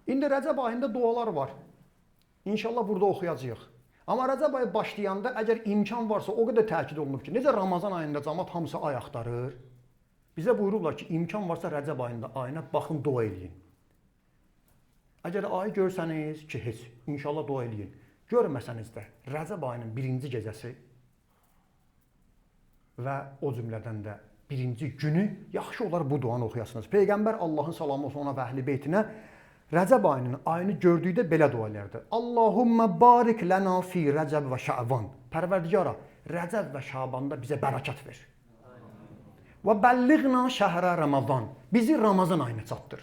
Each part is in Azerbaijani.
İndi Rəcəb ayında dualar var. İnşallah burada oxuyacağıq. Amma Rəcəb ayı başlayanda əgər imkan varsa o qədər təkid olunub ki, necə Ramazan ayında camaat hamısı ay axtarır. Bizə buyururlar ki, imkan varsa Rəcəb ayında ayına baxın, dua eləyin. Əgər ayı görsəniz ki, heç, inşallah dua eləyin. Görməsəniz də Rəcəb ayının birinci gecəsi və o cümlədən də birinci günü yaxşı olar bu duanı oxuyasınız. Peyğəmbər Allahın salamı olsun ona və əhli beytinə Rəcəb ayının ayını gördükdə belə dua eləyərdi. Allahümmə barik lənə fi Rəcəb və Şaban. Pərverdigara, Rəcəb və Şabanda bizə bərəkət ver. Və bəlliğna şəhrə Ramazan. Bizi Ramazan ayına çatdır.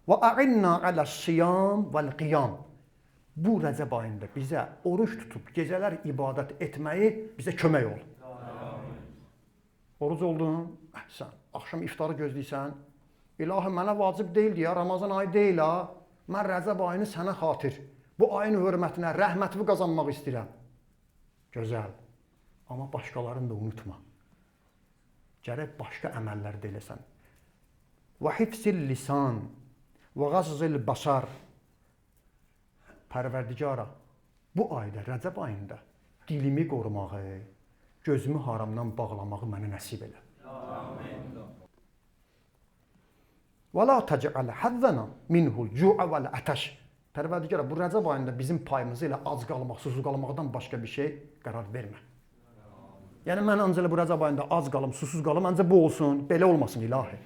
Və a'inna alə siyam vəl qiyam. Bu Rəcəb ayında bizə oruç tutub gecələr ibadət etməyi bizə kömək ol. Oruc oldun, əhsən, axşam iftarı gözləyirsən. İlahi, mənə vacib deyildi ya, Ramazan ayı deyil ha. Mən Rəcəb ayını sənə xatir, bu ayın hörmətinə, rəhmətini qazanmaq istəyirəm. Gözəl. Amma başqalarını da unutma. Gərək başqa əməllər də eləsən. Və hifzil lisan və qazzil basar. Pərverdigara, bu ayda, Rəcəb ayında dilimi qorumağı, gözümü haramdan bağlamağı mənə nəsib elə. Amin. Və la təc'al hazzana minhu'l cu'a vəl ataş. Pərverdigara, bu Rəcəb ayında bizim payımızı elə ac qalmaq, susuz qalmaqdan başqa bir şey qərar vermə. Yəni mən ancaq bu Rəcəb ayında ac qalım, susuz qalım, ancaq bu olsun, belə olmasın ilahi.